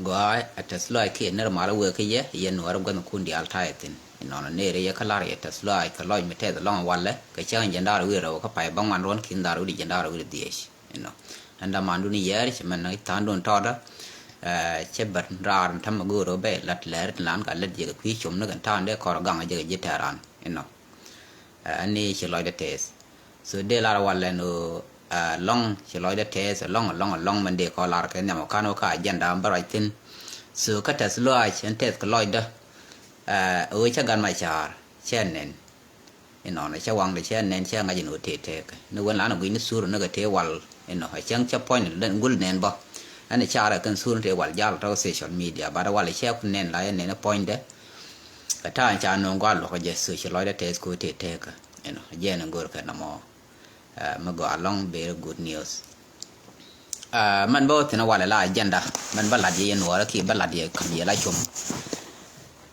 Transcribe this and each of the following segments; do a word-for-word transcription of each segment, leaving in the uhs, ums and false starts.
Gɔaa, ɛ tɛth lɔaac kiɛ nɛr mal wëë kä yɛ, yɛ nuɔɔr gua̱thnikun diaal ta̱a̱ yɛ thi̱n. Inɔnɔ nɛɛri yɛ kä la̱r yɛ tɛth lɔaac kɛ lɔc mi tɛth lɔŋ walɛ kɛ cäŋ jiɛn da̱r wi̱i̱ rɛw kä pay bäŋuan ruɔ̱n ki̱n da̱r wi̱i̱ jiɛn da̱r wi̱i̱ dhiec. Inɔ ɛn dämandun yɛɛr cɛ mɛn tha̱a̱ŋdun tɔɔdä. Cɛ bät raar mi ta̱mɛ go̱o̱r ɣä bɛ la̱t lɛɛr tin lan ka lät jɛ kɛ kui̱ com ni kɛn ta̱a̱ŋ dee kɔr gaŋ jɛ kɛ ji̱ tɛɛr ran. Inɔ ɛn ni ci lɔcdä tɛth. So dee lar walɛ ni ɣöö lɔŋ ci lɔcdä tɛth, lɔŋ lɔŋ lɔŋ mɛn dee kɔ lar kɛ nhiam ɔ kan ɣöö ka agenda bä ruac thi̱n. So kä tɛth lɔaac ɛn tɛth kɛ lɔcdä. Ɣöö cä gan ma ca̱a̱r cɛ nɛn. Inɔnɔ cä waŋdɛ cɛ nɛn cɛ ŋa̱c in ɣöö tëë tëëkɛ ni wen lan gui̱c ni sur ni kɛ tëë wal. Inɔ a cäŋ cä puɔ̱ny ni gul nɛn bä. Ɛn carɛ kɛn sur ni tëë wal jal tɔk social media, bat wal cɛ ku nɛn la yɛ nɛn puɔ̱nydɛ. Kɛ ta̱a̱ in ca nööŋ gɔaa luɔ̱k jɛ, so ci lɔcdä tɛth kɛ ɣöö tëë tëëkɛ. Inɔ jɛ ni go̱o̱r kɛ nɔmɔ. Mi gɔaa lɔŋ very good news. Mɛn bä wä thi̱n walɛ la agenda mɛn bä la̱t yɛ yɛ nuɔɔrä kiɛ bä la̱t yɛ ka̱m yɛ la com.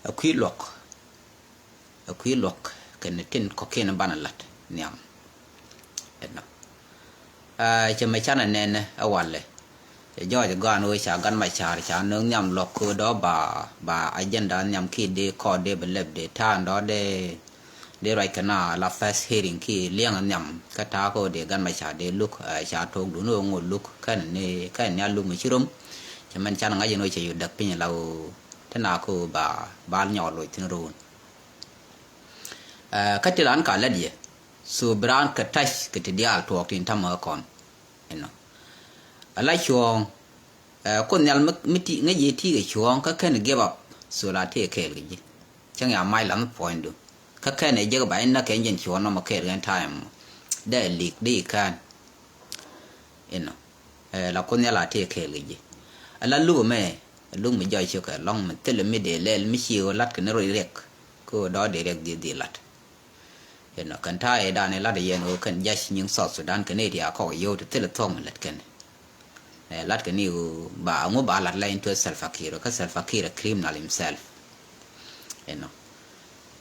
Ɛ kui̱ luɔ̱k. Ɛ kui̱ luɔ̱k kɛn tin kɔ̱kiɛn banɛ la̱t nhiam. Ɛnɔ cɛ mɛ canɛ nɛnɛ ɛ walɛ. Cɛ jɔɔc ɛ gɔaa ni ɣöö ca gan ma ca̱a̱r ca nööŋ nhiam luɔ̱k köödɔ ba, ba agenda nhiam kiɛ dee kɔɔr dee bɛ lɛp dee ta̱a̱n dɔ̱ dee. Dee ruac kɛ na la first hearing kiɛ liɛŋ nhiam kä ta̱a̱ kä ɣöö dee gan ma ca̱a̱r dee luk, ca tuɔɔkdun ɣöö ŋot luk kɛn ni, kɛn ni a luk mi ci rom. Cɛ mɛn canɛ ŋa̱c ɛn ɣöö cɛ yut däk piny la ɣöö te na kä ɣöö ba, ba nyɔɔl loc thi̱n ro̱o̱n. Kä ti raan ka lät yɛ so bi raan kɛ ta̱c kɛ ti diaal tuɔɔk tin ta̱mä kɔn. Inɔ ala cuɔ̱ɔ̱ŋ. Kuoth nhial mi ti ŋäc yee ti kɛ cuɔ̱ɔ̱ŋ kä kɛn give up. So la tëë kɛɛl kɛ ji̱ cäŋ ya mac lath mi puɔ̱nydu. Kä kɛn ɛ jek ba in näk kɛ jɛn cuɔ̱ɔ̱ŋ nɔmɔ kɛɛl kɛn time dee lik dee i̱ kään. Inɔ la kuoth nhial la tëë kɛɛl kɛ ji̱. Ala luk ɛmɛ luk mi jɔc cokɛ lɔ̱ŋ mi thilɛ mi dee lɛl mi ci ɣöö la̱t kɛ ni rɔy riɛk. Kä ɣöö dɔ̱ɔ̱k dee riɛk dhil dhil la̱t. Inɔ kɛn ta̱a̱ ëëdan ɛ la̱t ɛ yɛn ɣöö kɛn jac nyiŋ South Sudan kɛn ëë ti a kɔk yio̱w ti thilɛ thuɔ̱k mi lät kɛn. Ɛ la̱t kɛn i̱ ɣöö ba ŋu ba la̱t la in tuɔth Salva Kiir kä Salva Kiir ɛ criminal himself. Inɔ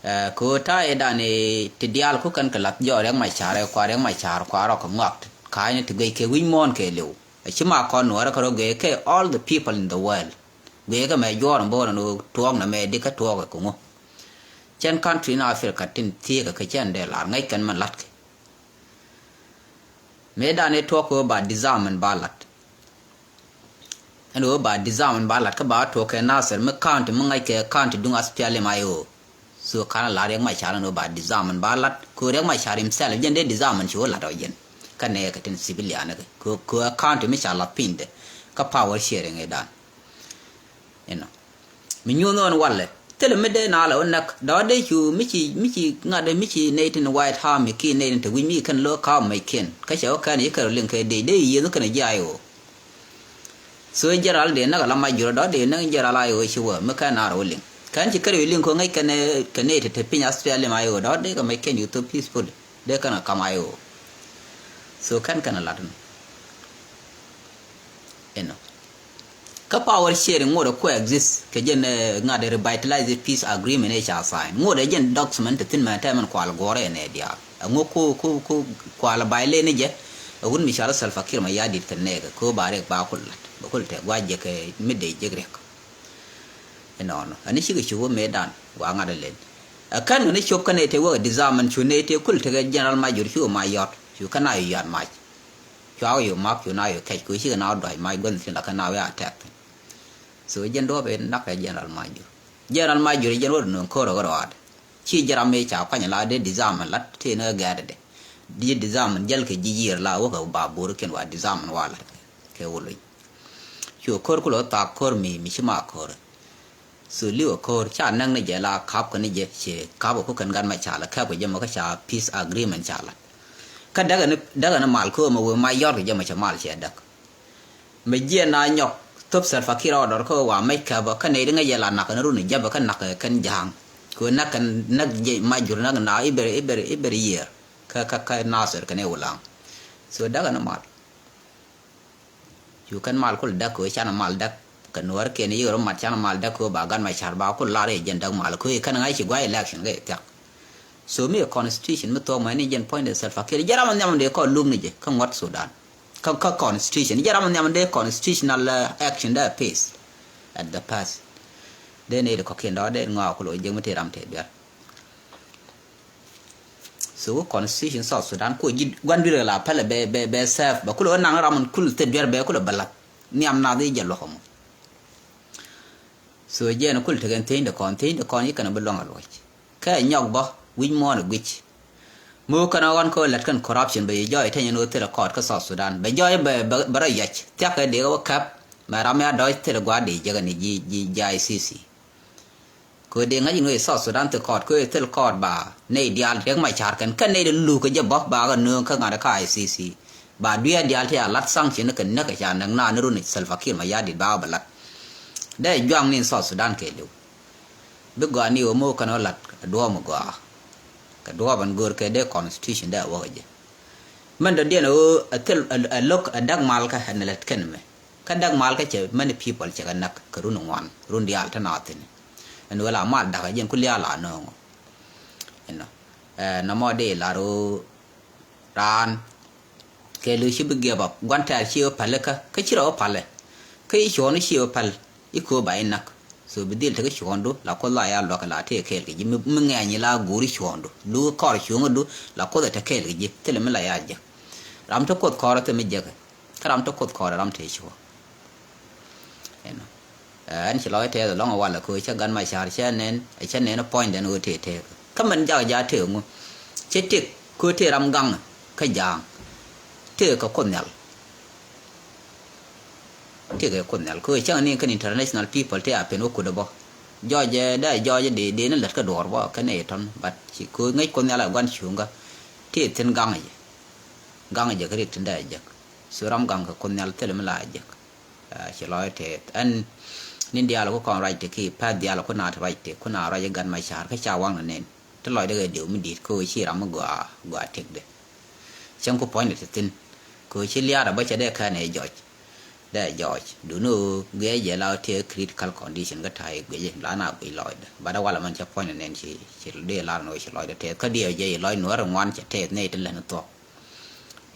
kɛ ɣöö ta̱a̱ ëëdan ɛ ti diaal ku kɛn kɛ la̱th jɔɔk Riɛk Macar ɛ kua Riɛk Macar kua rɔk kɛ ŋɔak ka̱a̱cni ti guic kɛ wi̱c muɔ̱ɔ̱n kɛɛliw. Ɛ ci ma kɔn nuɔɔrä kɛ rɔ guic kɛ all the people in the world. Guic kɛ mɛ juɔɔr in bo̱o̱r in ɣöö tuɔɔk nɛ mɛ di kä tuɔɔk kɛ ŋu. Cɛn country in Africa tin thieekä kɛ cɛn dee lar ŋäc kɛn mɛn la̱tkɛ. Mëë dan ëë tuɔɔk kɛ ɣöö ba disarm ɛn ba la̱t. Ɛn ɣöö ba disarm ɛn ba la̱t kä ba tuɔɔk kɛ Nasir mi county mi ŋa̱c kɛ county duŋ SPLM IO. So ka̱n a la̱r Riɛk Macar ɛn ɣöö ba disarm ɛn ba la̱t kɛ ɣöö Riɛk Macar himself jɛn dee disarm ɛn ci ɣöö la̱t ɔ jɛn. Kä nɛɛkɛ tin civilian kɛ kɛ county mi ca la̱t pinydɛ kä power sharing ëëdan. Inɔ mi nyuuth ɣän walɛ thilɛ mi dee naalɛ wä näk dɔ̱ɔ̱k dee cu mi ci mi ci ŋa̱t mi ci nɛy tin White Army kiɛ nɛy tin te wi̱c mi kɛn lo̱k ka̱a̱k mɛckiɛn kä cɛ wä kɛn ci kɛn rɔ liŋ kɛ dee dee yiëth kɛn ji̱ IO. So general dee näk ala Majur dɔ̱ɔ̱k dee näk general IO ci wä mi kɛn naar wä liŋ kɛn ci kɛn rɔ liŋ kɛ ŋäc kɛn kɛ nɛy te te piny SPLM IO dɔ̱ɔ̱k dee kɛ mɛckiɛn cu thop peaceful dee kɛn kɛ kam IO. So kɛn kɛn lat ɛnɔ. Kä power sharing ŋot ɛ coexist kɛ jɛn ŋa̱t ɛ revitalize peace agreement ɛ ca sign ŋot ɛ jɛn document ti thin mɛ tɛmɛn kual guɔrɛ ɛ nɛ diaal ɛ ŋot ku ku ku kual ɛ bay leni jɛ. Ɛ wut mi cual Salva Kiir Mayardit kɛ nɛɛkɛ kɛ ɣöö ba riɛk ba kul lat bɛ kul tɛ gua̱c jɛ kɛ mi dee jek riɛk. Inɔnɔ ɛn cikɛ cuk wä mëë dan wa ŋa̱t ɛ len. Ɛ kän ɣän i̱ cop kä nɛy tëë wä disarm ɛn cu nɛy tëë kul tekɛ General Major cu ma yɔt cu kä na yɔ yɔt mac. Cua wä yɔ mak cu na yɔ kɛc ku cikɛ na wä dɔ̱c mac guänh thi̱n la kä na wä a tɛk thi̱n. So jɛn duɔ̱ɔ̱p in nak kɛ General Major. General Major jɛn wä ri nöŋ ko̱r ɛ wä rɔaadɛ. Ci jɛ ram mëë ca kuany la dee disarm ɛn lat tëë ni ɣä gɛɛtdɛ. Di disarm ɛn jäl kɛ ji̱ yiër la wä kɛ ba bo̱o̱r kiɛn wa disarm ɛn wa lat kɛ wä luny. Cu ko̱r kulɛ wä thak ko̱r mi mi ci ma ko̱r. So li̱w ɛ ko̱r ca näk ni jɛ la ka̱p kɛ ni jɛ ci ka̱p ɛ ku kɛn gat ma ca la ka̱p kɛ jɛ mɔ kä ca peace agreement ca la. Kä däk ɛn däk ɛn mal ko̱r mɛ wee ma yɔr kɛ jɛ mɔ cɛ mal cɛ däk. Mɛ jiɛn na nyɔk thop Salva Kiir order kä wa mec käbä kä nɛy di ŋäc yɛ la nak kɛn run jabä kä nak kɛn ja̱a̱ŋ. Kɛ wee nak kɛn nak jɛ ma jur nak na iber iber iber yiër kä kä kä Nasir kɛn iwulaŋ. So däk ɛn mal. Cu kɛn mal kul däk kɛ ɣöö canɛ mal däk kɛ nuɔ̱ɔ̱r kiɛn yik rɔ mat canɛ mal däk kɛ ɣöö ba gat ma ca̱r ba kul lar i̱ jɛn däk mal kɛ ɣöö i̱ kɛn ŋa̱c ci gua̱c election kɛ i̱ thia̱k. So mi ɛ constitution mi thuɔ̱k mɛ ni jɛn puɔ̱nydɛ Salva Kiir jɛ ram ɛ nhiam dee kɔn luk ni jɛ kä ŋuɔ̱t Sudan. Kä kä constitution jɛ ram ɛ nhiam dee constitutional action dee a pace. at the past. Dee nɛy ti kɔ̱kiɛn dɔ̱ dee ŋɔak kulɛ wä jiäk mi tëë ram tëë duer. So constitution South Sudan ku ji̱ gua̱n dui̱r la pälɛ bɛ bɛ bɛ serve bɛ kulɛ wä naŋ ram kul thil duer bɛ kulɛ bɛ la̱th nhiam nath i̱ jɛ luɔ̱k ɛmɔ. So jɛn kul tekɛn thiecdɛ kɔn thiecdɛ kɔn i̱ kɛn bi luɔ̱ŋ a luɔc kɛ nyɔk bä wi̱c muɔ̱ɔ̱n ɛ guic. Mi wä kɛn ɣɔn kä wä lät kɛn corruption bɛ yɛ jɔɔc teny ɛn wä thilɛ kɔɔt kä South Sudan bɛ jɔɔc bɛ bɛ rɔ yɛc thia̱k kɛ dee kɛ wä kɛp. Mɛ ram ya dɔɔc thilɛ gua̱a̱r dee jiäk ɛn ji̱ ji̱ ji̱ I C C. Kɛ wä dee ŋäc in wee South Sudan thil kɔɔt kɛ wee thil kɔɔt ba nɛy diaal riɛk ma ca̱r kɛn kɛn nɛy di luk kɛ jɛ bä ba kɛ nööŋ kä ŋa̱t kä I C C. Ba duiɛ diaal ti a lat sanction kɛ näk kɛ ca näk na ni run Salva Kiir ma ya dit ba kɛ bɛ lat. Dee juaŋ ni in South Sudan kɛ liw. Bi gɔaa ni wä mo̱o̱k kɛn wä lat kɛ duɔ̱ɔ̱p mi gɔaa. Kɛ duɔ̱ɔ̱p ɛn go̱o̱r kɛ dee constitution dee a wäk ɛ jɛ. Mɛn dɔ̱diɛn ɛ ɣöö ɛ thil ɛ lo̱k ɛ däk mal kä ɛn lät kɛn mɛ. Kä däk mal kä cɛ many people cɛ kɛ näk kɛ run ŋuan run diaal te naath thi̱n. Ɛn ɣöö la mal da̱k ɛ jɛn ku liaal la nööŋɔ. Ɛnɔ ɛ nɔmɔ dee lar ɣöö raan kɛ lo̱c ci bi give up gua̱n tɛɛr ci ɣä päl kä kä ci rɔ ɣä päl ɛ kä i̱ cuɔ̱ɔ̱n i̱ ci ɣä päl i̱ kööb ba i̱ näk. So bi dhil tekɛ cuɔ̱ɔ̱ndu la kuoth la ya luäk la tëë kɛɛl kɛ ji̱ mi ŋɛɛny la go̱o̱ri cuɔ̱ɔ̱ndu lu kɔr cuɔ̱ɔ̱ŋdu la kuoth ɛ te kɛɛl kɛ ji̱ thilɛ mi la ya jek. Ram te kuoth kɔr ɛ thil mi jek kä ram te kuoth kɔr ɛ ram te cuɔ̱ɔ̱. Ɛnɔ ɛn ci lɔc tɛth ɛlɔŋ ɛ walɛ kɛ ɣöö cä gan ma ca̱r cä nɛn ɛ cä nɛn ɛ puɔ̱ny dɛn ɣöö tëë tëëk kä mɛn jak ja tëë ŋu. Cä tëk kɛ ɣöö tëë ram gaŋ kä ja̱a̱ŋ tëë kɛ kuoth nhial. Tëë kɛ kuoth nhial kɛ ɣöö cäŋ ni kɛn international people tëë a pen wä kut ɛ bä. Jɔɔc ɛ dee jɔɔc ɛ dee dee ni lät kä duɔɔr bä kɛn ɛ tɔn but ci kɛ ɣöö ŋäc kuoth nhial ɛ gua̱n cuŋkä. Tëë thi̱n gaŋ ɛ jɛ gaŋ ɛ jɛ kä rik tin dee ɛ jek. So ram gaŋ kɛ kuoth nhial thilɛ mi la ɛ jek. Ci lɔc tɛth ɛn ni̱n diaal ku kɔn ruac ti ki pa̱th diaal ku na ti ruac ti ku na ruac i̱ gat ma ca̱r kä ca waŋ ni nɛn ti lɔcdɛ kɛ diw mi di̱i̱t kä ɣöö ci ram mi gɔaa gɔaa tëkdɛ. Cäŋ ku puɔ̱nydɛ ti thi̱n kä ɣöö ci liaar a bä cɛ dee kɛn ɛ jɔc. Dee jɔc duni ɣöö guiɛ jɛ la ɣöö tëë critical condition kä ta̱a̱ i̱ guic la na guic lɔcdɛ bat a wal ɛmɛn cä puɔ̱nydɛ nɛn ci ci dee lar ni ɣöö ci lɔcdɛ tɛth kä diɛw jɛ i̱ lɔc nuäär ŋuan cɛ tɛth nɛy ti lɛn thuɔ̱k.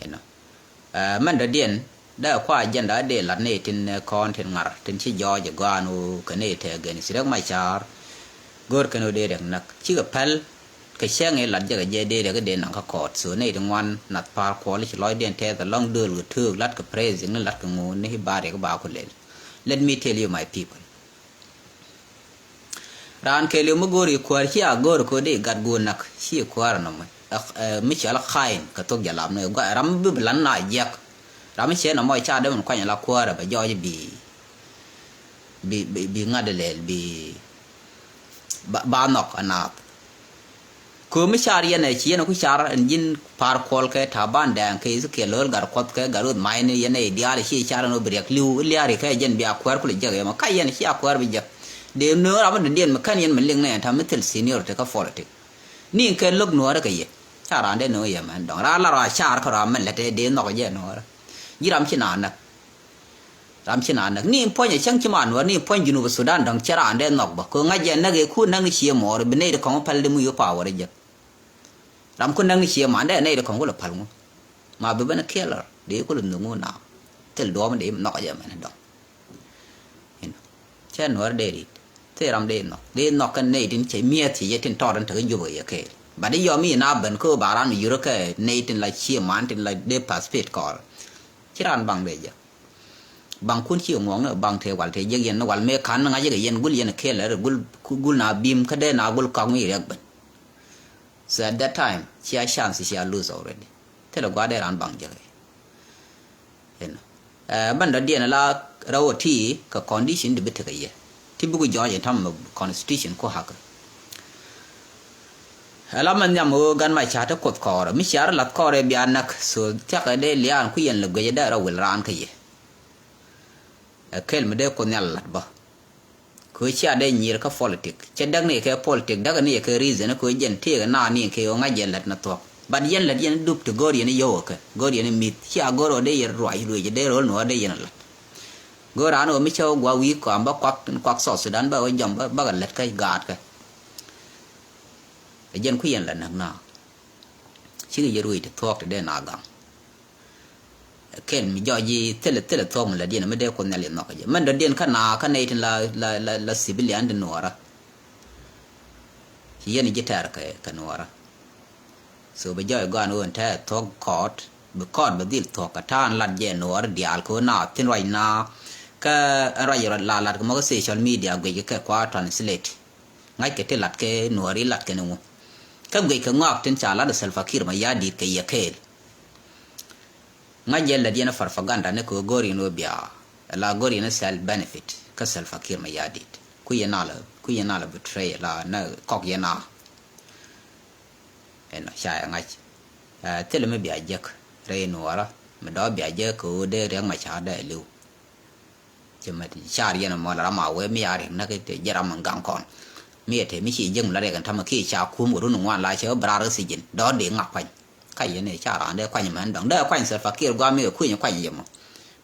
Inɔ Ɛ mɛn dɔ̱diɛn dee kua agenda dee lat ni tin kɔn tin ŋar tin ci jɔɔc ɛ gɔaa ni ɣöö kɛ ni tɛ gɛn ci rɛk ma ca̱r. Go̱r kɛn ɣöö dee rɛk näk cikɛ pɛl kɛ cɛŋ i̱ lat jɛ kɛ jɛ dee rɛk i̱ dee naŋ kä kɔɔt so ni ti ŋuan nath pa̱a̱r kuɔl i̱ ci lɔcdiɛn tɛth ɛlɔ̱ŋ dööl kɛ töök lat kɛ president ni lat kɛ ŋuun ni i̱ ba rɛk i̱ ba ku lel. Let me tell you my people. Raan kɛɛliw mi go̱o̱ri kuäär ci a go̱o̱ri ko̱di gat guun nak ci kuäär nɔmɔ. Mi cɔal kain kɛ thok jɛ lam ni ram mi bi bi lan na jiɛk. Ram mi ciɛ nɔmɔ ca dee min kuany la kuäär bɛ jɔɔc bi bi bi ŋa̱t lɛl bi ba nhɔk a naath. Köömi car yɛn ɛ ci yɛn ku car ɛn ji̱n pa̱a̱r kuɔl kɛ Taban Dɛŋ kɛ Ezekiel Lo̱l Gat Kuɔth kɛ Gat Ruth Ma̱a̱cni yɛn ɛ diaal ci car ɛn ɣöö bi riɛk li̱w lia̱a̱ri kɛ jɛn bi a kuɛɛr kulɛ jek yɛmɔ ka yɛn ci a kuɛɛr bi jek. Dee nööŋ ram mi dɔ̱diɛn mi kän yɛn mi liŋ ni ɛn ta̱ mi thil seniority kä politik. Ni kɛ lo̱k nuɔ̱ɔ̱rä kɛ yɛ ca raan dee nööŋ yɛ mɛn dɔ̱ŋ raan la rɔ a car kä rɔ a mɛn lät ɛ dee nhɔk jɛ nuɔ̱ɔ̱rä. Ji̱ ram ci naan näk. Ram ci na näk ni in puɔ̱ny ɛ cäŋ ci ma nuɔ̱ɔ̱r ni in puɔ̱ny Junub Sudan dɔ̱ŋ cɛ raan dee nhɔk bä kɛ ŋa̱c jɛ näk ɛ ku näk ni cie muɔɔr bi nɛy di kɔŋ päl di mi yo̱ pawär ɛ jek. Ram ku näk ni cie ma dee nɛy di kɔŋ ku lɛ päl ŋu. Ma bi ben ɛ kiɛlɛr di ku lɛ nhök ŋu na. Thil duɔ̱ɔ̱p in di nhɔk jɛ mɛn dɔ̱ŋ. Cɛ nuɔ̱ɔ̱r dee rit thil ram di nhɔk di nhɔk kɛn nɛy tin cɛ mi̱eth ci jɛ tin tɔɔt in tekɛ jup kɛ yɛ kɛɛl. Bat di yɔm i̱ na ben kä ba ran mi yurä kɛ nɛy tin la cie man tin la dee pathpit kɔɔr. Ci raan baŋ dee jek. Baŋ kun ci ŋuɔk ni baŋ te wal te jek yɛn ni wal me kan ni ŋa̱c jek yɛn gul yɛn kɛɛl ɛ gul gul na bim kä dee na gul kɔk mi riɛk ben. So at that time ci a chance ci a lose already. Thilɛ gua̱a̱r dee raan baŋ jek. Inɔ ɛ bän dɔ̱diɛn la rɛw ɔ ti kɛ condition di bi tekɛ yɛ ti bi ku jɔɔc in term of constitution ku hakä. Ɛ la mɛ nhiam ɣöö gan ma ca te kuoth kɔɔrɛ mi ciar lath kɔɔrɛ bia näk so thiakɛ dee liaan ku yɛn lɛ guic dee rɔ wil raan kä yɛ. Ɛ kel mi dee kuoth nhial lat bä. Kɛ cia dee nyir kä politik cɛ däk ni kɛ politik däk ni kɛ reason kɛ jɛn tëëk na ni kɛ ɣöö ŋa̱c jɛ lät ni thuɔ̱k. But yɛn lät yɛn dup ti go̱r yɛn yio̱w kɛ go̱r yɛn mi̱th cia go̱r ɣöö dee yɛn ruac luec dee ro̱l ni ɣöö dee yɛn lät. Go̱r raan ɣöö mi cä ɣöö gua̱ wi̱i̱ kɔam bä kuak kuak South Sudan bä ɣöö jɔm bä bä kɛ lät kä gaat kɛ. Ɛ jɛn ku yɛn lät näk na. Cikɛ yɛ ruëc ti thuɔ̱k ti dee na gaŋ. Kɛl mi jɔɔc ji̱ thilɛ, thilɛ thuɔ̱k mi la diɛn mi dee Kuoth Nhial yɛ nhɔk kɛ jɛ. Mɛn dɔ̱diɛn kä na kä nɛy tin la, la, la, la civilian ti nuɔɔrä. Ci yɛn ji̱ tɛr kɛ, kɛ nuɔɔrä. So bi jɔɔc gɔaan ɣöö ɛn tɛɛ thuɔ̱k kɔɔt, bi kɔɔt bi dhil thuɔ̱k kɛ ta̱a̱n lat jɛ nuɔɔrä diaal kɛ ɣöö na thin ruac na. Kä ɛn ruac la lat kɛ mɔ kä social media guic kɛ kua translate. Ŋa̱ckɛ ti lat kɛ nuɔɔri lat kɛ ni ŋu. Kä guic kɛ ŋɔak tin ca lat Salva Kiir Mayardit kɛ yɛ kɛɛl. Ŋa̱c jɛ lät yɛn propaganda ni kɛ ɣöö go̱r yɛn ɣöö bia la go̱r yɛn self benefit kä Salva Kiir Mayardit. Ku yɛn na la, ku yɛn na la betray la na kɔk yɛn na. Ɛnɔ ca yɛ ŋa̱c. Ɛ, thilɛ mi bia jek rɛy nuɔɔrä mi dɔ̱ bia jek kɛ ɣöö dee Riɛk Macar dee li̱w. Cɛ mɛ ti car yɛn ɛmɔ la ram a wee mi a riɛk näk i̱ te jɛ ram in gaŋ kɔn. Mi ɛ te mi ci jiäk mi la riɛk in tamɛ kiɛ ca kum kɛ run in ŋuan la cɛ wee bɛ raar kä thijin dɔ̱r dee ŋak kuany. Ka yɛn ɛ ca raan dee kuany mɛn dɔ̱ŋ dee kuany Salva Kiir guam mi kɛ kui̱ny kuany yɛ mɔ.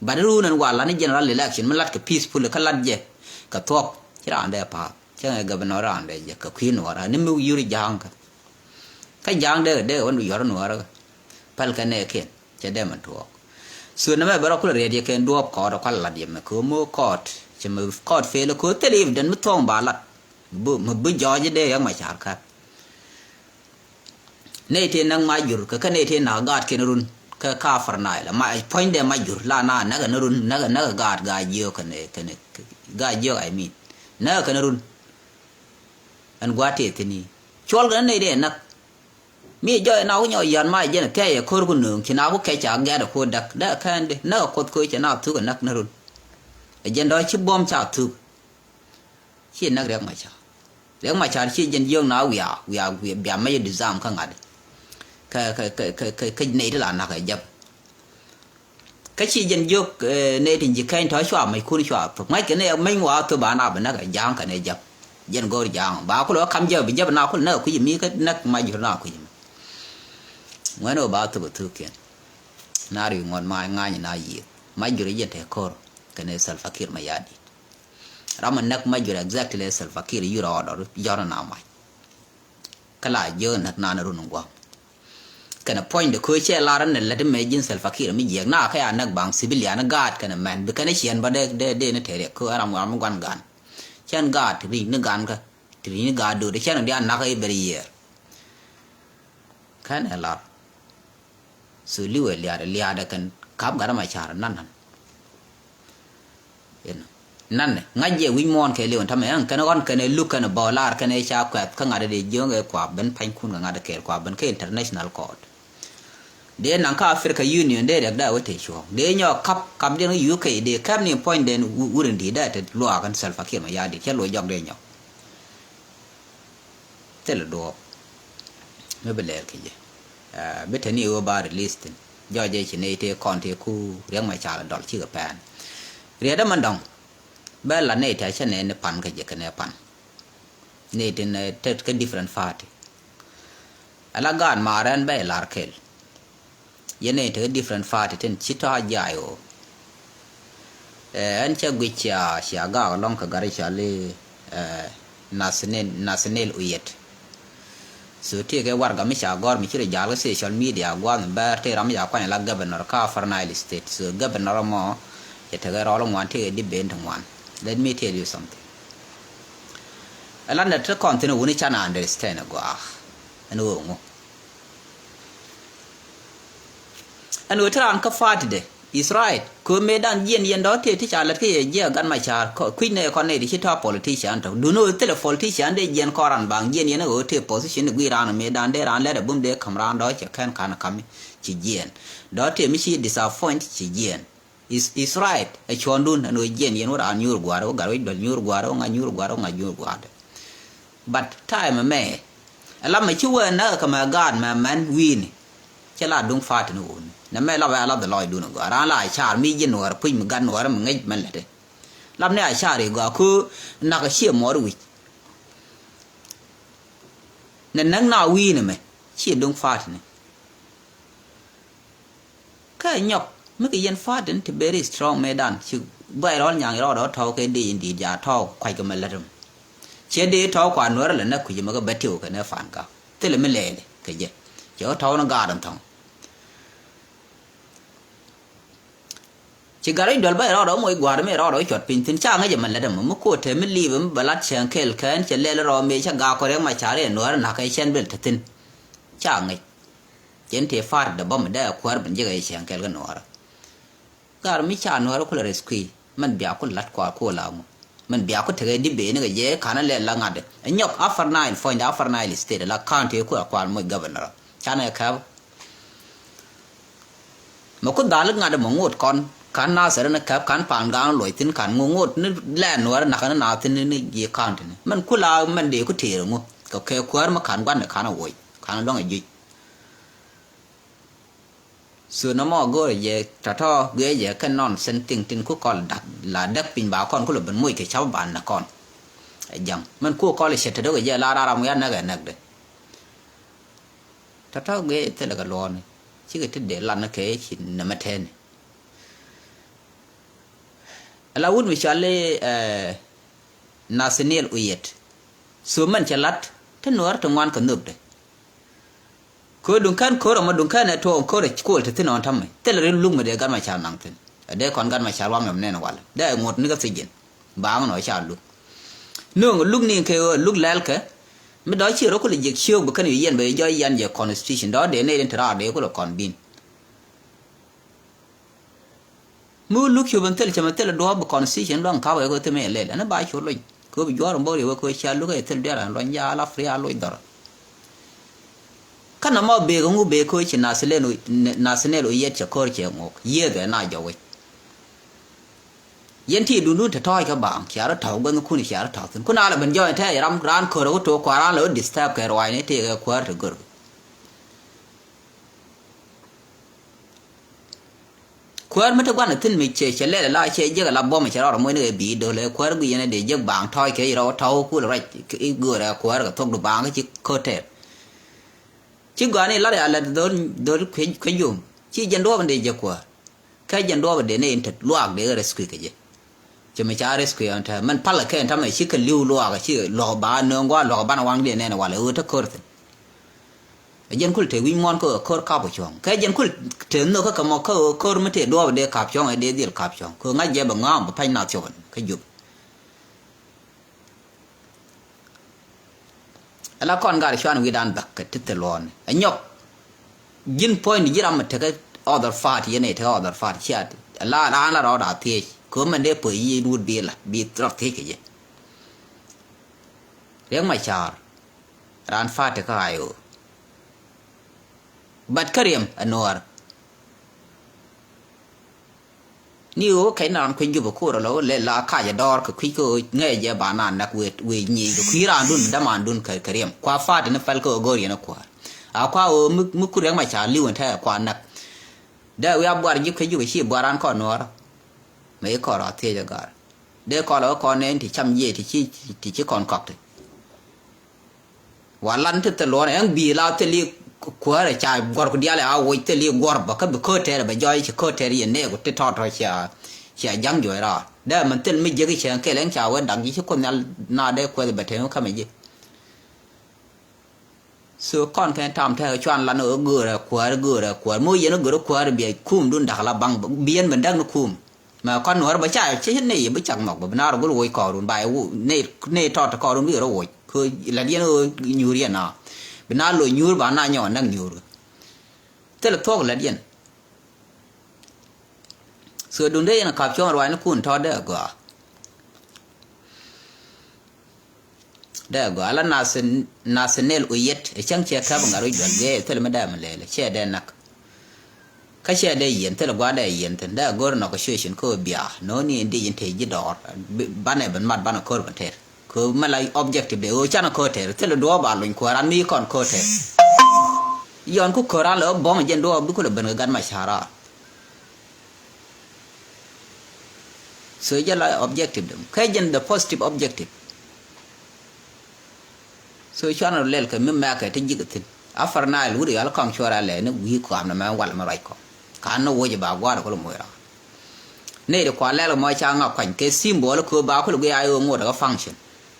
But run in wal la ni general election mi lat kɛ peaceful kä lat jɛ kɛ thuɔ̱k ci raan dee pa̱a̱th cɛ ŋɛ governor raan dee jɛ kɛ kui̱ nuɔɔrä ni mi yur ja̱a̱ŋ kä. Kä ja̱a̱ŋ dee dee wän du yɔr nuɔɔrä kä päl kɛ nɛɛkiɛn. Cɛ dee mɛ tuɔɔk. So nɛmɛ bɛ rɔ kulɛ riɛt yɛ kɛn duɔɔp kɔɔt ɛ kual lat yɛ mɛ kɛ ɣöö mo̱o̱k kɔɔt cɛ mɛ kɔɔt fel kɛ ɣöö thil if den mi thuɔ̱ɔ̱ŋ ba lat. Mɛ bi, mɛ bi jɔɔc dee Riɛk Macar kä. Nɛy tëë näk Majur kɛ kä nɛy tëë näk gaat kɛn run kä kä Upper Nile ma puɔ̱nydɛ Majur la na näk kɛn run näk näk gaat gaat jiök kɛn kɛn gaat jiök I mean näk kɛn run. Ɛn gua̱a̱th tëë thi̱n i̱ cuɔl kɛn nɛy dee näk. Mi jɔɔc na ku nyɔk yɔ̱a̱n ma jɛn kɛɛc ɛ ko̱r ku nööŋ ci na ku kɛc ca gɛ̈t ɛ ko̱r däk dee kɛn di näk ɛ kuoth ko̱r cɛ na thuk ɛ näk ni run. Ɛ jɛn dɔ̱ ci buɔ̱m ca thuk. Ci näk Riɛk Macar. Riɛk Macar ci jɛn jiök na wiaa wiaa wiaa bia mɛc disarm kä ŋa̱t. Kä kä kä kä kä nɛy ti la näk ɛ jäp. Kä ci jɛn jiök, eh, nɛy tin ci kɛny tɔ̱ cua mɛckun cua thop ŋa̱ckɛ nɛ mɛny wa thop ba na bi näk ɛ ja̱a̱ŋ kɛnɛ jäp. Jɛn go̱o̱r ja̱a̱ŋ ba kulɛ wä kam jäp bi jäp na kulɛ näk kui̱c mi kä näk Majur na kui̱c mi. Ŋuɛn wä ba thop ɛ thukiɛn. Na ri ŋuɔ̱t ma ŋa̱ny na yiëth Majur jɛn te ko̱r kɛnɛ Salva Kiir Mayardit. Ram a näk Majur exactly Salva Kiir yur a ɔdɔr jɔr na mac. Kä la jiök näk nan run in gua̱a̱m. Kɛnɛ puɔ̱nydɛ köö cɛ lar ni lät mɛ ji̱n Salva Kiir mi jiɛk na kä ya näk baŋ civilian gaat kɛnɛ mɛn bi kɛnɛ ciɛn bä dee dee dee ni tɛriɛk köö ram ram mi gua̱n gan. Cɛn gaat ti ri̱c ni gan kä ti ri̱c ni gaat do̱o̱dɛ cɛn ri a nak i̱ bɛr yiëër. Kɛnɛ lar. So li̱wɛ liaadɛ liaadɛ kɛn ka̱p gat ama ca̱r nan nan. Inɔ. Nanɛ ŋa̱c jɛ wi̱c muɔ̱ɔ̱n kɛ li̱w ɛn tamɛ ɛn kɛn ɣɔ̱n kɛn ɛ luk kɛn ɛ bɔɔlar kɛn ɛ ca kuɛth kä ŋa̱t ɛ dee jiöŋ ɛ kua ben pa̱nykun kɛ ŋa̱t ɛ kɛɛl kua ben kä international court. Dee naŋ kä Africa Union dee riɛk dee a wä te cuɔ̱ɔ̱ŋ dee nyɔk ka̱p ka̱p diɛn kä U K dee kɛp ni puɔ̱ny dee wur in di̱i̱t dee te luaak ɛn Salva Kiir Mayardit cɛ luɔc jɔk dee nyɔk. Thilɛ duɔɔp. Mi bi lɛɛr kɛ jɛ. Aa, bi te ni ɣöö ba release thin. Jɔɔc jɛ ci nɛy tëë kɔn tëë ku Riɛk Macar dɔl cikɛ pɛn. Riɛt dämɛ dɔ̱ŋ. Bɛ la nɛy tɛ̈ cä nɛy ni pan kä jɛ kɛ nɛy pan. Nɛy tin, eh, tet kä different party. Ala gaat maarɛ ɛn bɛ lar kɛl. Yɛn nɛy tek different party tin ci tɔ̱ a jiay ɣöö. Eh, ɛn cɛ guic cia, cia gaak lɔ̱ŋ kɛ gari cɔal i̱, eh, Nathaniel, Nathaniel Oyet. So tëëkɛ warɛga mi ca gɔ̱r mi ci rɔ ja̱a̱l kä social media gua̱a̱th mi bɛr tëë ram mi ca kuany ala governor kä Upper Nile State. So governor mɔ cɛ tekɛ rɔɔl ŋuan tëëkɛ di ben ti ŋuan. Let me tell you something. Ɛn la nɛ te kɔn thin wuni canɛ understand ɛ gɔaa. Ɛn ɣöö ŋu. Ɛn ɣöö te raan kä party de Israel kɛ ɣöö mëëdan jiɛn yɛn dɔ̱ tëë ti ca lät kä yɛ jiɛ gat ma ca̱a̱r kui̱c nɛ kɔn nɛ ti ci tɔ̱ politician tɔ̱. Duundɛ ɣöö thilɛ politician dee jiɛn kɔn raan baŋ jiɛn yɛn ɣöö tëë position gui̱i̱r raan mëëdan dee raan lɛt ɛ bum dee ka̱m raan dɔ̱ cɛ kɛn ka̱n ka̱m ci jiɛn. Dɔ̱ tëë mi ci disappoint ci jiɛn. Is-, Israel ɛ cuɔ̱ɔ̱ŋdun ɛn ɣöö jiɛn yɛn wä raan nyuur gua̱a̱r wä gat wec duel nyuur gua̱a̱r wä ŋa̱c nyuur gua̱a̱r wä ŋa̱c nyuur gua̱a̱r. But time ɛmɛ ɛ lamɛ ci wee näk kɛ mɛ gaat mɛ mɛn wi̱i̱ni. Cɛ la duŋ fa̱a̱t ni wuni nɛ mɛ lapɛ a lath lɔcdun ɛ gɔaa raan la a car mi ji̱ nuɔɔr puc mi gat nuɔɔr mi ŋäc mɛn lätɛ. Lap ni a car i̱ gɔaa köö nak a ciɛ muɔɔr wi̱c. Nɛ näk na wi̱i̱ni mɛ ciɛ duŋ fa̱a̱t ni. Kä nyɔk mi kɛ yɛn fa̱a̱t in ti very strong mëëdan ci bɛy rɔl nyaŋ rɔɔdɛ wä tɔ̱w kɛ dee in di̱i̱t ca tɔ̱w kuac kɛ mɛ lät rim. Ciɛ dee tɔ̱w kua nuɛr lɛ näk kui̱c mɛ kɛ bɛ tiw kɛ nɛ fan ka thilɛ mi lɛɛli kɛ jɛ. Cɛ wä tɔ̱w ni gaat in thɔ̱ŋ. Ci gat rɔ̱c duel bä rɔɔdɛ moc gua̱a̱r mi rɔɔdɛ cuɔt piny thi̱n, ca ŋäc ɛmɛ lätdɛ mɔ mi ko̱o̱t te mi liip mi bɛ lat cäŋ kɛɛl kɛn cɛ lɛl rɔɔ mëë cä gak kɔn Riɛk Macar i̱ Nuäär nakä cɛn bil te thi̱n. Ca ŋäc. Cɛn tëë pa̱a̱r dee bä mi dee kuäär ben jek ɛ cäŋ kɛɛl kɛ Nuäärä. Gat mi ca Nuäärä kulɛ rescue, mɛn bia ku lat kuaar ko̱o̱l a ŋu. Mɛn bia ku tekɛ di bee ni kɛ jɛ ka̱n lɛ la ŋa̱t. Ɛ nyɔk Upper Nile, puɔ̱nydɛ Upper Nile State la county ku a kuaar moc governor. Canɛ kɛp. Mɛ ku dhal ŋa̱t mɛ ŋot kɔn ka̱n Nasir ni kɛp ka̱n pa̱a̱n ga̱a̱ŋ luɔc thi̱n ka̱n ŋu ŋot ni lɛ Nuäärä nakä ni naath thi̱n ni ji̱ county ni. Mɛn ku la mɛn dee ku tëër ŋu kɛ kɛ kuäär mi ka̱n gua̱n ni ka̱n a woc ka̱n a luäŋ a juc. So nɔmɔ go̱o̱rɛ jɛ tɔ̱tɔ̱ guiɛ jɛ kɛ nonsense thing tin ku kɔl dak la däk piny ba kɔn ku lɛ ben moc kɛ cap ban nɛ kɔn. Ɛ ja̱ŋ mɛn ku kɔl cɛ te do̱k jɛ la raram wian näk ɛ näk de. Tɔ̱tɔ̱ guiɛ jɛ thilɛ kɛ luɔɔni cikɛ ti dee lan kɛ ci nɛmɛ tɛni. Ala wut mi cɔal i̱, eh, Nathaniel Oyet. So mɛn cɛ lat ti Nuäär ti ŋuan kɛ nhökdɛ. Kɛ duŋ kɛn ko̱r ɔmɔ duŋ kɛn ɛ tuɔɔk ko̱r ɛ kuɔl ti thi̱n ɔn ta̱mɛ thilɛ ri luk mi dee gat ma ca naŋ thi̱n. Ɛ dee kɔn gat ma ca ruaŋ ɛm nɛn walɛ dee ɛ ŋot ni kä thi̱c ji̱n. Baaŋ nɔ ca luk. No̱o̱ŋ luk ni kɛ ɣöö luk lɛl kɛ mi dɔ̱ ci rɔ kulɛ jiɛk ciök bi kɛn yu yɛn bɛ jɔc yɛn jɛ constitution dɔ̱ dee nɛy rin ti raar dee kulɛ kɔn bi̱n. Mi wä luk cop in thil cäm in thil duɔɔp bi constitution luaŋ ka̱p wee kɛ thim in lel ɛn ba cu loc kɛ bi juɔ̱ɔ̱r in bä riw wee kɛ cia luk in thil diaal an luɔny jaal a free a loc dhɔr. Kä nɔmɔ bek in ŋu bek kɛ ci Nathaniel Oyet cɛ ko̱r cɛ ŋok yieth ɛ na jɔk wec. Yɛn ti dundun te tɔ̱ɔ̱c kä baaŋ cia rɔ tɔ̱ɔ̱k guäthnikun cia rɔ tɔ̱ɔ̱k thi̱n kun a lɛ ben jɔɔny te ram raan ko̱r wä to̱o̱k kua̱ran lɛ wä disturb kɛ ruaacni tëëkɛ kuäär te gör. Kuäär mi te gua̱n a thi̱n mi cɛ cɛ lɛl a la cɛ jek a la buɔ̱m cɛ rɔɔd a muɔ̱cni kɛ bi̱i̱ do̱l ɛ kuäär gui̱c yɛn a dee jek baaŋ tɔ̱ɔ̱c kɛ ci rɔw tɔ̱w kul rɛc i̱ göörɛ kuäär kɛ thok du baaŋ kä ci ko̱tɛr. Ci gɔ̱a̱ni lar ya lät dho̱l dho̱l kuec kuec yom ci jɛn duɔ̱ɔ̱p in dee jek kuäär. Kä jɛn duɔ̱ɔ̱p in dee ni in te luaak dee kɛ rescue kɛ jɛ. Cɛ mi ca rescue ɛn te mɛn palä kɛ ɛn tamɛ ci kɛ li̱w luaak ci luɔk ba nööŋ gua̱a̱ luɔk ban waŋ dee nɛn walɛ ɣöö te ko̱r thi̱n. Ɛ jɛn kul te wi̱c muɔ̱ɔ̱n kä ɣöö ko̱r kap ɔ cuɔ̱ŋ kɛ jɛn kul te nhök kä kɛ mɔ kä ɣöö ko̱r mi te duɔɔp dee kap cuɔ̱ŋ ɛ dee dhil kap cuɔ̱ŋ kɛ ɣöö ŋa̱c jɛ bɛ ŋa̱a̱m bɛ pa̱ny nath cuɔ̱ŋ kɛ jup. Ala kɔn gar cuan wi̱dan bäk kɛ ti thil luɔ̱ɔ̱n ɛ nyɔk. Ji̱n puɔ̱nyni ji̱ ram mi tekä other party yɛn ɛ tekä other party cia ala raan la rɔɔd a thiec kɛ ɣöö mɛn dee puɔ̱c yic wut bi la bi rɔɔd thiec kɛ jɛ. Riɛk Macar raan party kä I O. But kä riɛm ɛ Nuäär. Ni ɣöö kɛc na raan kuec Jubɛ ko̱r ɛ lɔ lɛ la kac ɛ dɔɔr kɛ kui̱ kä ɣöö ŋäcɛ jɛ ba na näk wëë wëë nyiey kɛ kui̱ raandun dämandun kɛ kɛ riɛm kua party ni päl kä ɣöö go̱o̱r yɛn ɛ kuäär. A kua ɣöö mi mi ku Riɛk Macar li̱w ɛn tɛ̈ kua näk. Dee wi̱i̱ a buar ji̱ kuec Jubɛ ci buar raan kɔn Nuäär. Mëë kɔn rɔ thiec ɛ gɔ̱a̱r dee kɔn lɔ kɔn nɛn ti cam jiɛc ti ci ti ci kɔn kɔk ti. Wa lan ti thil luɔ̱n ɛn bi̱i̱ la thil i̱ kuäärɛ ca guɔ̱r ku diaal ɛ a woc thil i̱ guɔ̱r bä kä bi kööt tɛɛr bɛ jɔɔc ci kööt tɛɛr yɛ nɛɛk ku ti tɔ̱tɔ̱ cia cia ja̱ŋ juɔc raar dee mɛn thil mi jiäk i̱ cɛ kɛl ɛn ca wee da̱k ji̱ ci kuoth nhial na dee kuɛth bɛ tɛm kamɛ ji̱. So kɔn kɛn tam tɛk cuan lan ɣä göörä kuäär göörä kuäär mi wä yɛn ɣä göörä kuäär bia kumdun da̱k la baŋ bi yɛn ben da̱k ni kum. Mɛ kɔn nuɔ̱ɔ̱r bä ca ci ni yɛ bi cak nhɔk bä bi naar gul woc kɔɔrun ba yɛ wu ni ni tɔt kɔɔrun bi rɔ woc kɛ lat yɛn ɣä nyuur yɛn a bi naar loc nyuur ba naar nyɔk näk nyuur. Thilɛ thuɔ̱k lat yɛn. So duundɛ yɛn kap cuɔ̱ŋ ruacnikun tɔ̱ dee agɔaa. Dee agɔaa la Nathaniel Oyet ɛ cäŋ ciɛ käp ŋa̱r wi̱c duɔl gee thilɛ mi dee mi lɛɛlɛ ciɛ dee näk. Kä ciɛ dee yiɛn thilɛ gua̱a̱r dee yiɛn thi̱n dee ago̱r nɔk kä cuecin kä ɣöö bia no̱o̱ni in dic in tëë ji̱ dɔɔr. Banɛ ben mat banɛ ko̱r ben tɛr. Kɛ mɛ la objective de ɣöö canɛ ko̱r tɛr thilɛ duɔɔp a luny kuäär an mi kɔn ko̱r tɛr. Yɔn ku ko̱r an lɛ ɣä buɔ̱ŋ jɛn duɔɔp bi kulɛ ben kɛ gat ma ca̱raar. So jɛ la objective dem kɛ jɛn the positive objective. So cuan rɔ lɛl kɛ mi mɛkɛ ti ji̱k thi̱n. Upper Nile wut yal kɔŋ cuɔr alɛ ni wi̱i̱ kɔam ni mɛ wal mi ruac kɔ. Ka ni woc ba gua̱a̱r kul moc raa. Nɛy ti kua lɛl kɛ mɔ ca ŋa kuany kɛ symbol kɛ ba kul guiy a yo̱o̱ ŋot kɛ function.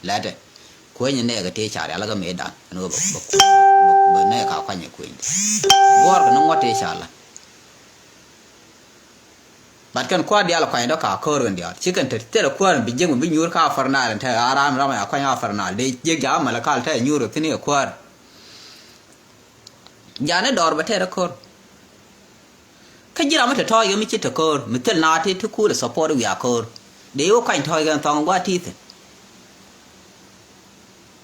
Lɛtɛ kueny nɛɛkɛ tëë ca rial kɛ mëëdan ɛn ɣöö bɛ bɛ kueny bɛ nɛɛk ka kuany ɛ kueny. Guɔ̱ɔ̱r kɛ ni ŋuɔ̱t tëë ca la. But kɛn kuäär diaal kuany dɔ ka ko̱r kɛn diaal. Ci kɛn te thilɛ kuäär bi jiäk mi bi nyuur ka Upper Nile ɛn te a raan ram a kuany Upper Nile. Dee jiäk jakä Malakal te nyuur kɛ thi̱n kɛ kuäär. Jani dɔɔr bɛ tɛɛrɛ ko̱r. Kä ji̱ ram mi te tɔɔc kɛ mi ci te ko̱r mi thil na ti ti kuul support wiaa ko̱r. Dee wä kuany tɔɔc kɛ thɔŋ gua̱a̱th ti thi̱n.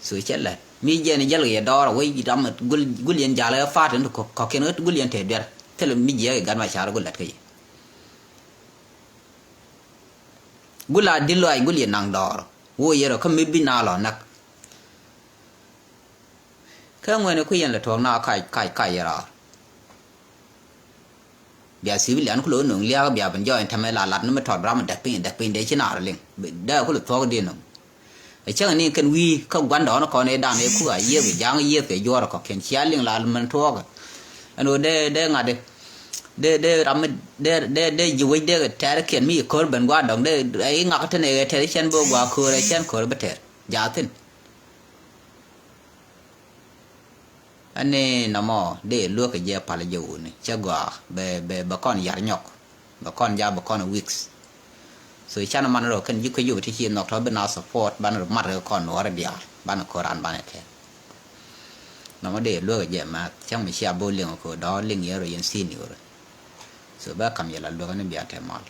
So cɛ lät mi jiɛn jäl kɛ yɛ dɔɔr a wec ram mi gul, gul yɛn jal kɛ fa̱a̱t in kɔ̱kiɛn ɣä gul yɛn te duer. Thil mi jiɛk kɛ gat ma car gul lät kä yɛ. Gul a dil luaac gul yɛ naŋ dɔɔr. Wä yɛ rɔ kä mi bi na lɔ näk. Kä ŋuɛni kui̱ yɛn lɛ tuɔɔk na kac, kac, kac yɛ raar. Bia civilian ku lo̱ no̱ŋ lia̱a̱k bia ben jɔɔc ɛn tɛmɛ la lat ni mi tɔt ram däk piny, däk piny dee ci naar liŋ. Dee ku lɛ thuɔ̱k di no̱ŋ. Ɛ cäŋ ni kɛn wi̱i̱ kä gua̱ndɔɔŋni kɔn ëë dan ëë kuk a yiëth kɛ ja̱a̱ŋ yiëth kɛ juɔ̱ɔ̱r ɛ kɔ̱kiɛn cia liŋ la mɛn tuɔɔkɛ. Ɛn ɣöö dee, dee ŋa̱t dee, dee, dee ram mi dee, dee, dee ji̱ wec dee kɛ tɛɛrkiɛn mi ko̱r ben gua̱a̱r dɔ̱ŋ dee ɛ i̱ ŋak tɛn ɛ tɛɛr cɛn bi wä gua̱a̱r ko̱r ɛ cɛn ko̱r bi tɛɛr. Jaathin. Ɛn ni nɔmɔ dee luäk kɛ jɛ pal jɛ wuni cɛ gɔaa bɛ, bɛ, bɛ kɔn yar nyɔk. Bɛ kɔn ja bɛ kɔn weeks. So can man rɔ kɛn ji̱ kuec yop ti ci nhɔk tɔ bi na support ban rɔ mat kɛ kɔn nuɔr diaal ban koran ban kɛ. Nɔmɔ dee luäk kɛ jɛ math cäŋ mi cia bo liŋ ko dɔ liŋ yɛ rɔ yɛn senior. So bɛ kam yɛ la luäk ni bia tɛ mal.